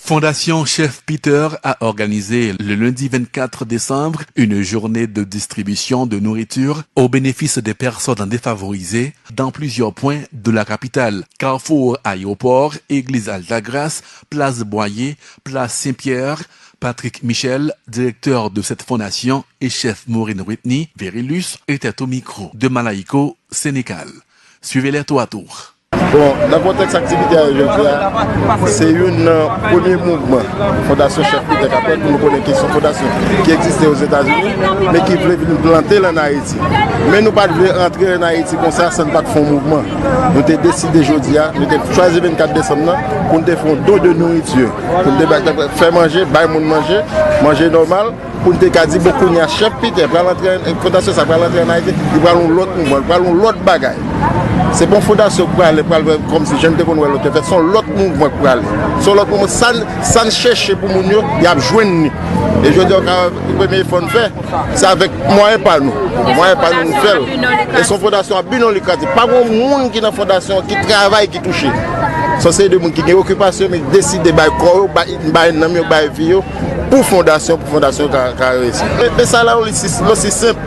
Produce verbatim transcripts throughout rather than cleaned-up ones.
Fondation Chef Peter a organisé le lundi vingt-quatre décembre une journée de distribution de nourriture au bénéfice des personnes défavorisées dans plusieurs points de la capitale: Carrefour Aéroport, Église Altagrace, Place Boyer, Place Saint-Pierre. Patrick Michel, directeur de cette fondation, et Chef Maureen Whitney Verilus étaient au micro de Malaïko Sénégal. Suivez les trois tours. Bon, nan kontèks aktivite a jodi a, se youn nan premye mouvman Fondasyon Chef Peter k ap fè pou nou konnen ki se yon fondasyon ki egziste Ozetazini, men ki vle vin plante l ann Ayiti. Men nou pa t vle antre ann Ayiti konsa san n pa t fè yon mouvman. Nou te deside jodi a, nou te chwazi vennkat desanm nan pou n te fè yon don de nouriti, pou n te bay, fè manje, bay moun manje, manje nòmal, pou n te ka di, bon, kounye a, Chef Peter pral antre, fondasyon sa pral antre ann Ayiti, li pral yon lòt mouvman, li pral yon lòt bagay. Se pa yon fondasyon k prale, pral fè kòmsi jan n te konn wè lòt yo fè, se yon lòt mouvman k prale. Se yon lòt mouvman, sa n, sa n chèche pou moun yo, y ap jwenn li. E jodi a, w ka wè, premye efò n fè, se avèk mwayen pa nou. Mwayen pa nou, n fè l. E se yon fondasyon a bi non likratif. Pa gen moun ki nan fondasyon, ki travay, ki touche. Se yon seri de moun ki gen okipasyon, men deside bay kò yo, bay, bay nanm yo, bay vi yo, pou fondasyon, pou fondasyon ka, ka reyisi. Men, men sa la, li si, li osi senp.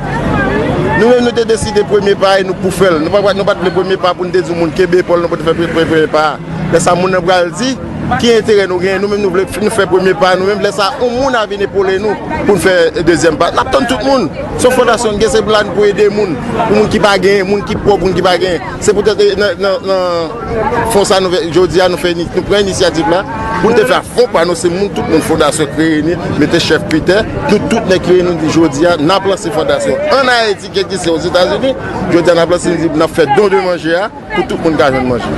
Nou menm, nou te deside premye pa e nou pou fè l. Nou pa, nou pa t vle premye pa pou n te di moun kenbe epòl nou pou te fè pre-, pre-, premye pa a. Lè sa, moun nan pral di, ki enterè nou genyen? Nou menm, nou vle, nou fè premye pa a, nou menm. Lè sa, yon moun a vin epole nou pou n fè dezyèm pa a. N ap tann tout moun. Se yon fondasyon n gen, se pou la n pou ede moun. Pou moun ki pa genyen, moun ki pòv, moun ki pa genyen. Se poutèt, e, nan, nan, nan fon sa nou fè, jodi a nou fè, ini- nou pran inisyativ la, pou n te fè a fon pa nou, se moun, tout moun fondasyon k reyini, mete Chef Peter, nou tout nèg ki reyini, nou di jodi a, n ap lanse fondasyon ann Ayiti ki egziste Ozetazini, jodi a n ap lanse, nou di n ap fè don de manje a, pou tout moun ka jwenn manje.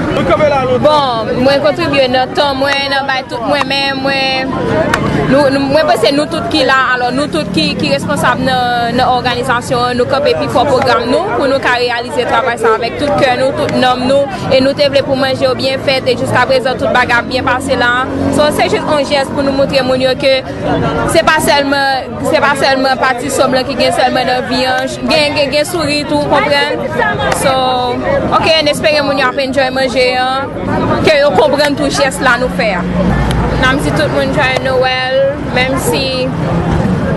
Bon, mwen kontribye nan tan mwen, nan bay tout mwen, men mwen, nou, nou, mwen panse nou tout ki la, alò nou tout ki, ki responsab nan, nan òganizasyon an, nou kanpe pi fò pwogram nou, pou nou ka reyalize travay sa avèk tout kè nou, tout nanm nou, e nou te vle pou manje yo byen fèt, e jiskaprezan tout bagay ap byen pase la. So, se jis yon jès pou nou montre moun yo ke se pa sèlman, se pa sèlman pati sòm lan ki gen sèlman nan vi an, gen, gen, gen souri tou, konprann. So, ok, n espere moun yo ap enjoy manje an, ke yo konprann tou jès la nou fè a. N ap di tout moun jwaye Nwèl, menm si,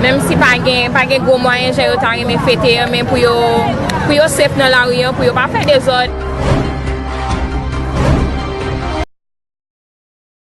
menm si pa gen, pa gen gwo mwayen jan yo ta renmen fete an, men pou yo, pou yo safe nan lari an, pou yo pa fè dezòd.